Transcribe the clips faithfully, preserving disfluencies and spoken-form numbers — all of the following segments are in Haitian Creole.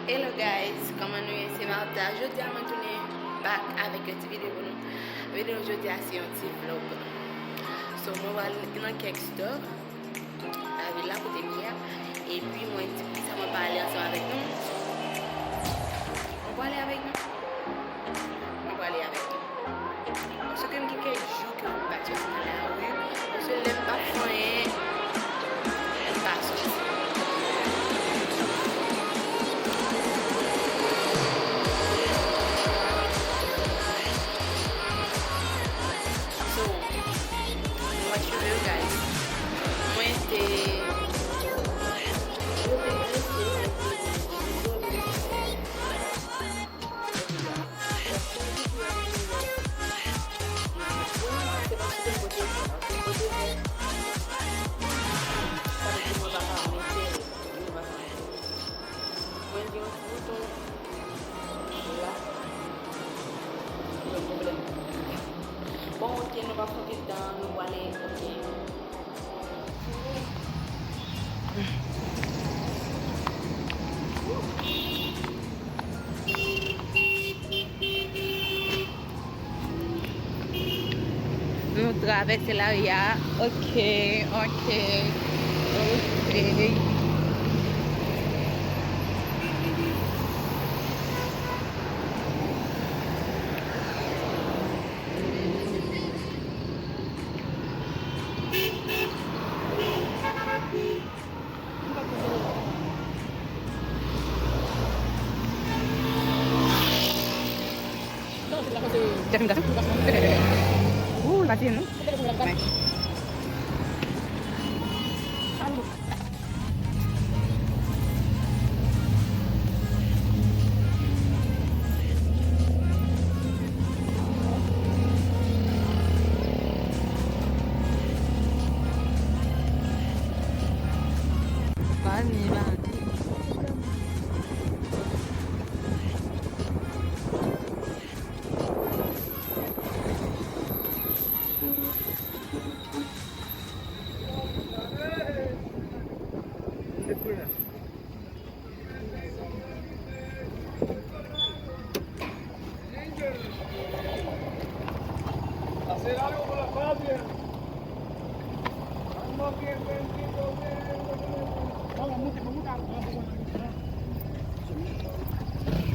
Hello guys, kòman nou ye? Se Martha. Jodi a mwen tounen back avèk yon ti videyo pou nou. Videyo jodi a se yon ti vlog. So mwen pral nan kèk store lavil la kote m ye a. Epi mwen di poukisa mwen pa ale ansanm avèk nou. Mwen pral ale avèk nou. Mwen pral ale avèk nou. Paske m gen kèk jou ke m pa t soti nan lari. Paske lè m pa fè anyen, m pa soti. So, mwen cheve yo, guys. Mwen te Mwen gen yon ti bouton la. Bon, ok, nou pa fè pil tan, nou prale, ok. Nou travèse lari a. Ok, ok, ok. Ou, l pa tiye nou.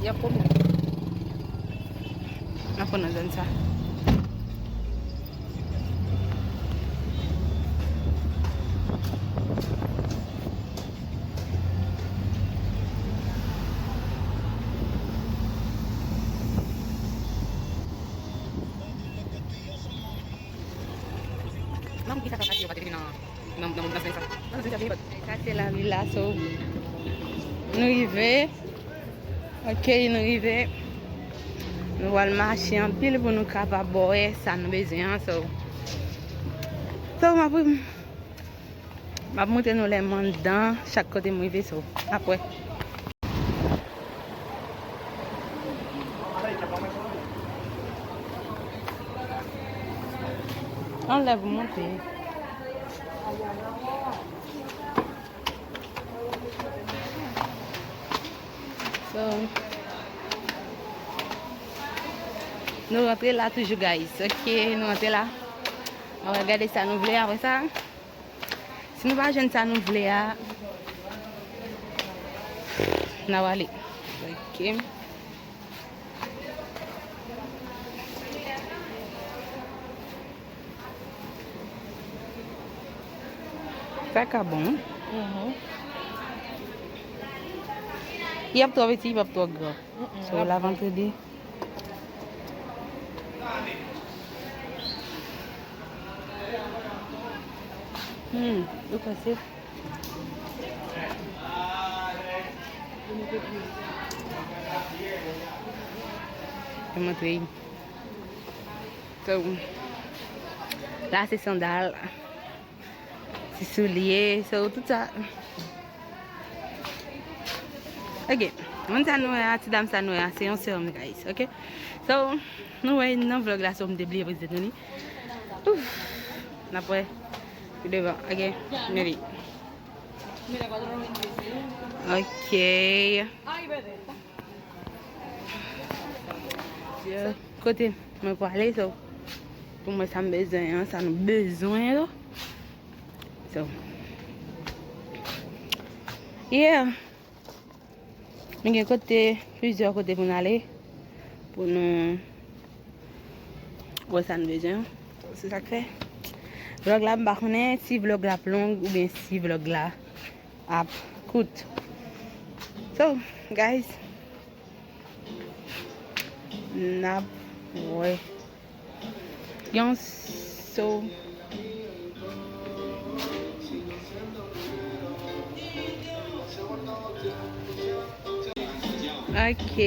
Y ap pran nan zòn sa. Nan ki sa ka pase yo pa te vin nan, nan, nan, nan semèn sa. Nan semèn sa, vini bat. Sa se lavil la, so. Nou rive. Ok, nou rive. Nou pral mache anpil pou nou kapab wè sa nou bezwen an, so. So, m ap, m ap montre nou lè m anndan chak kote m rive, so. Apre. Anlè pou monte. So, nou rantre la toujou, guys. Ok, nou rantre la. Ann gade sa nou vle apre sa. Si nou pa jwenn sa nou vle a, n a prale. Ok. Sa ka bon, wi. Mhm. Li ap twò piti, li p ap twò gran. Mm-mm, so, l ap bon. Hmm, ou panse? Mwen montre. So, la se sandal. Ti soulye, so, tout sa. Ok, moun sa nou wè a, ti dam sa nou wè a, se yon sè m, guys, ok? So, nou wè nan vlog la, so, m te bliye prezante nou li. Ouf, n ap wè pi devan, ok? Nou li. Ok. Kote mwen prale, so, pou mwen sa m bezwen an, sa nou bezwen yo. So, yeah. Nou gen kote, plizyè kote pou n ale, pou nou wè sa n bezwen. Se sa k fè vlòg la, m pa konnen si vlòg la ap long oubyen si vlòg la ap kout. So, guys, n ap wè. Yon so. Ok.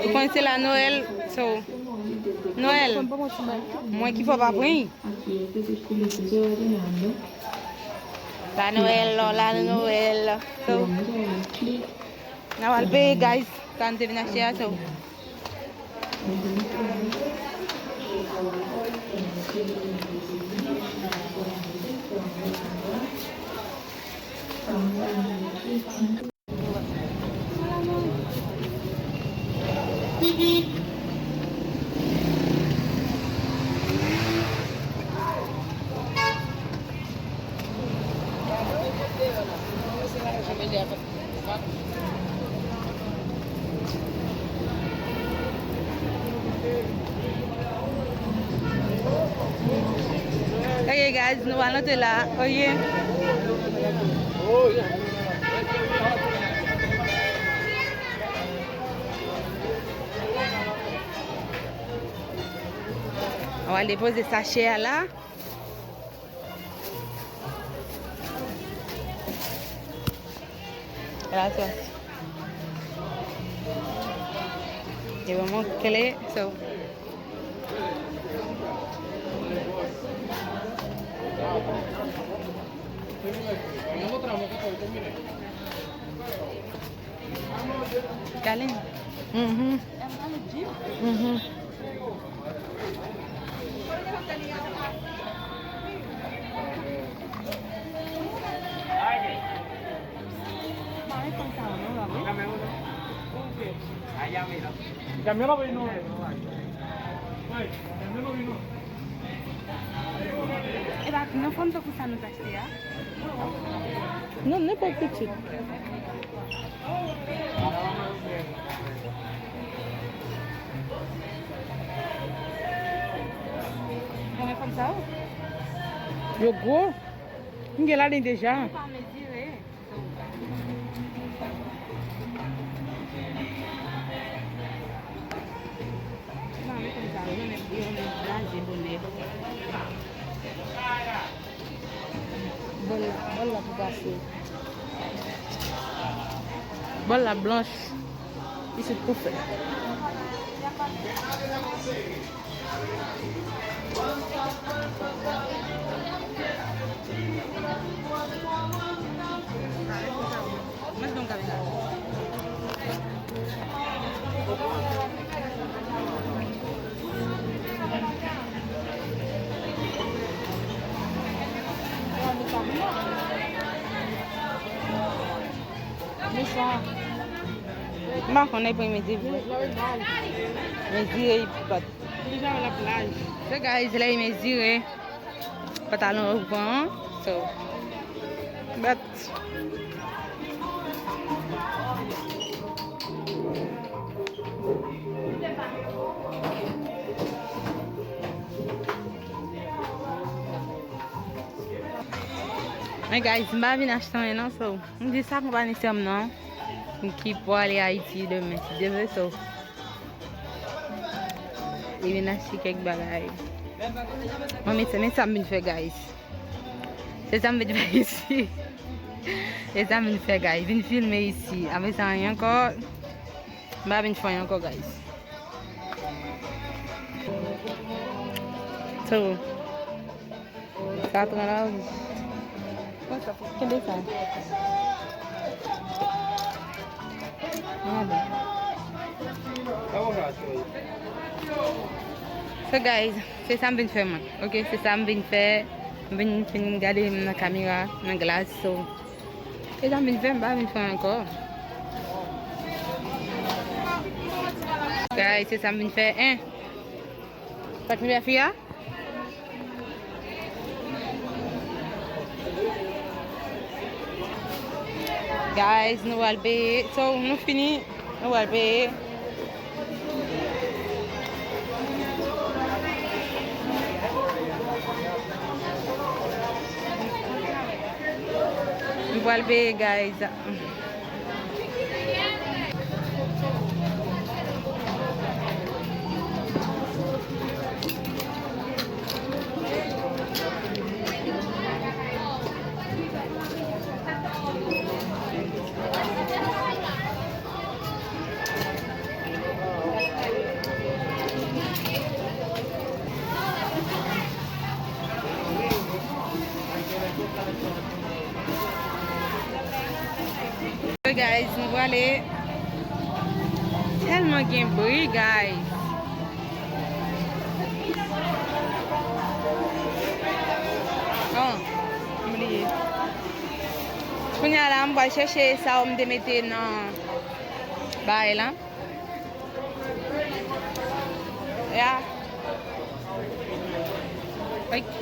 Ou konn se la Nwèl, so, Nwèl, mwen ki fò pa pran. La Nwèl, la Nwèl, so, n a pral peye, guys, sa n te vin achte a, so. Ok, guys, nou al antre la. Ok. Mwen al depoze sachè a la. Gracias. Yo ban mwen kle, so. Kalin. Mhm. Mhm. E pa nan fòm tankou sa nou t achte a? Non, nenpòt pitit. Renmen fòm sa yo? Yo gwo. M gen ladan deja. Yo pa mezire. Renmen fòm sa yo, yo renmen, yo renmen blaze bonè. Bòl la, bòl la pou pase. Bòl la blanch. Isit pou fè. Mwen t gen yon kamera. M pa konnen pou mezire. Mezire, li pi plat. Se guys, lè li mezire. Pantalon yo pran, so, but men guys, m pa vin achte anyen non, so, m di sa konpani sè m nan, ki pou ale Ayiti demen, si Dye vle, so. Li vin achte kèk bagay. Mwen, men, men sa m vin fè, guys. Se sa m vin fè isi. Se sa m vin fè, guys. Vin filme isi. Apre sa, anyen ankò. M pa vin fè anyen ankò, guys. So, sa tran la. Kenbe sa. So guys, se sa m vin fè mwen. Ok, se sa m vin fè. M vin fin gade m nan kamera, nan glas. So, se sa m vin fè, m pa vin fè ankò. Guys, se sa m vin fè. En. Sa k rive a fi a? Guys, nou pral peye. So, nou fini. Nou pral peye. Nou pral peye, guys. Guys, nou prale. Tèlman gen bri, guys. Oh, m bliye. Kounye a la, m pral chèche sa m te mete nan bagay la. Yeah. Ok.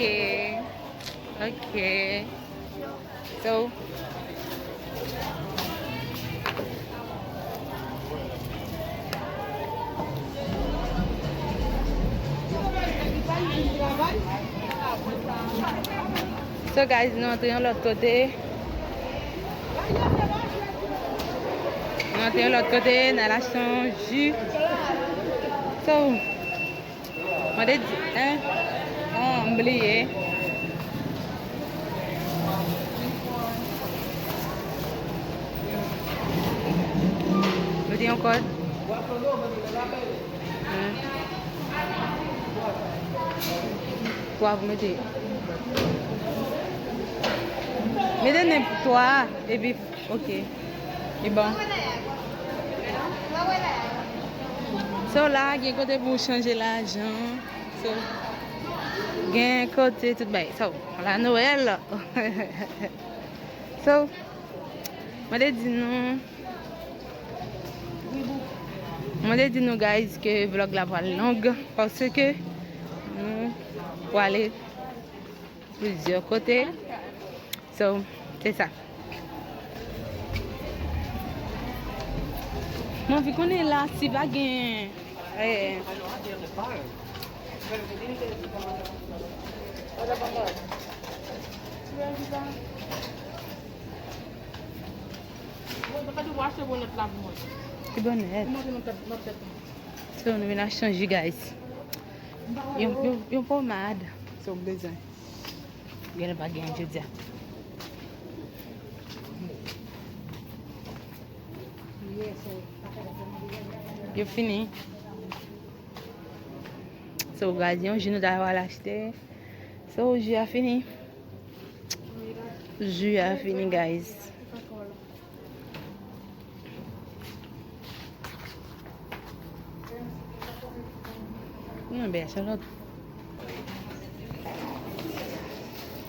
Ok. So, so guys, nou antre yon lòt kote. Nou antre yon lòt kote, n al achte yon ji. So, mwen te di, en? Oh, m bliye. Mete yon kòd. En? Twa pou mete. Mete nenpòt twa, epi, ok. E bon. So la, gen kote pou w chanje lajan. So, gen kote tout bagay. So, la Nwèl. So, mwen te di nou, mwen te di nou, guys, ke vlòg la pral long, paske nou prale plizyè kote. So, se sa. Mwen anvi konnen la si pa gen, eh, ki bonnèt. So, nou vin achte yon ji, guys. Yon, yon, yon pomad. So, m bezwen. Genlè pa gen jodi a. Yo fini. So, guys, yon ji nou ta pral achte. So, ji a fini. Ji a fini, guys. Non, ben, Charlotte.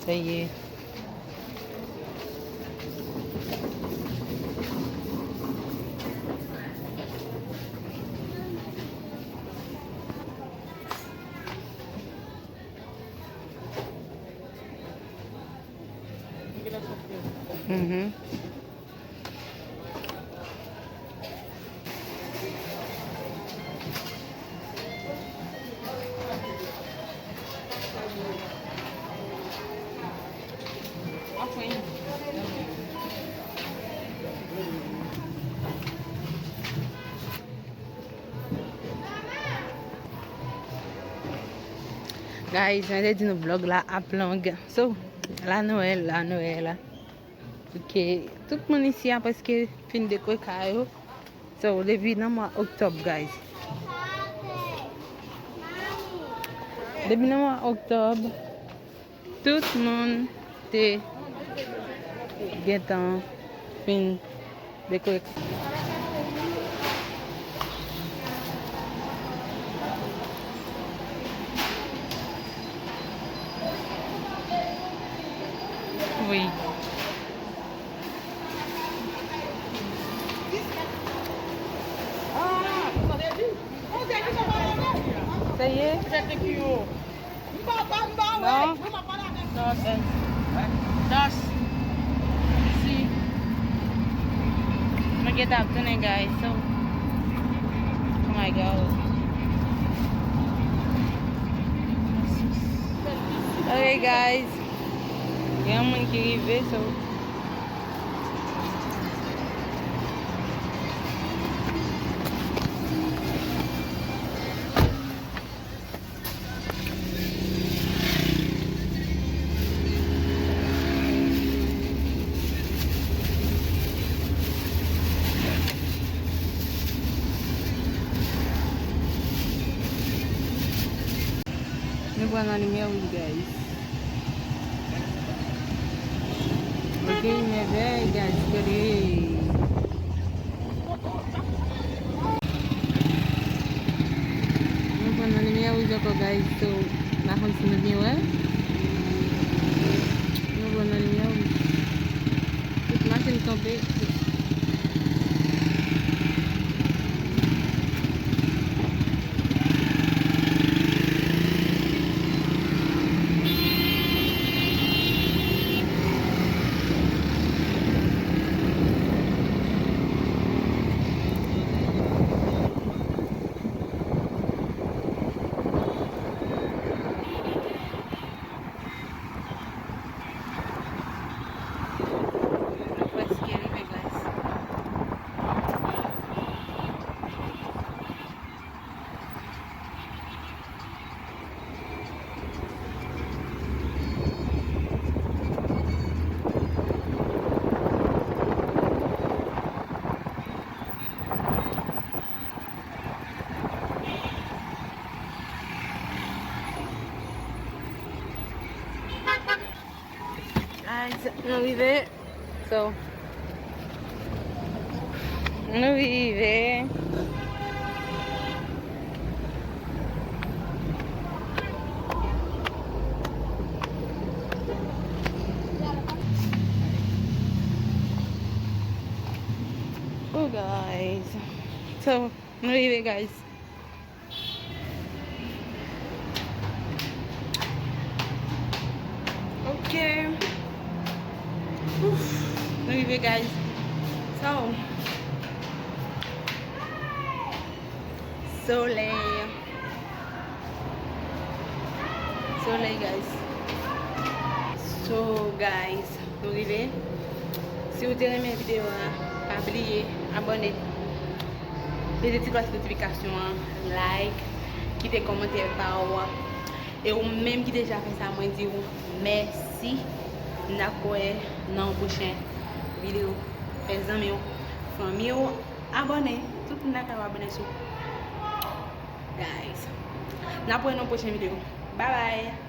Sa ye. Mhm. Guys, mwen te di nou vlòg la ap long. So, la Nwèl, la Nwèl. Ok, tout moun isi a prèske fin dekore kay yo. So, depi nan mwa oktòb, guys. Depi nan mwa oktòb, tout moun te gentan fin dekore. Ye? Non. Dos. Dos. Si. Mwen gentan ap tounen, guys. So, oh my God. Ok, guys. Gen yon moun ki rive, so. Nou pran nan limyè, wi, guys. Ok, limyè vè, guys, gade. Nou pran nan limyè wouj ankò, guys, so, n a konn si nou byen wè. Nou pran nan limyè wouj. Tout machin kanpe. Nou prèske rive, guys. Guys, nou rive. So, nou rive. Oh, guys. So, nou rive, guys. Ok. Ouf, nou rive, guys. So, solèy. Solèy, guys. So, guys, nou rive. Si w te renmen videyo a, pa bliye abòne. Peze ti klòch notifikasyon an, like, kite kòmantè pa w. E ou menm ki deja fè sa, mwen di w mèsi. N ap wè nan yon pwochen videyo. Fè zanmi w, fanmi w abòne. Tout moun nan kay abòne sou guys. N ap wè nan yon pwochen videyo. Bye bye.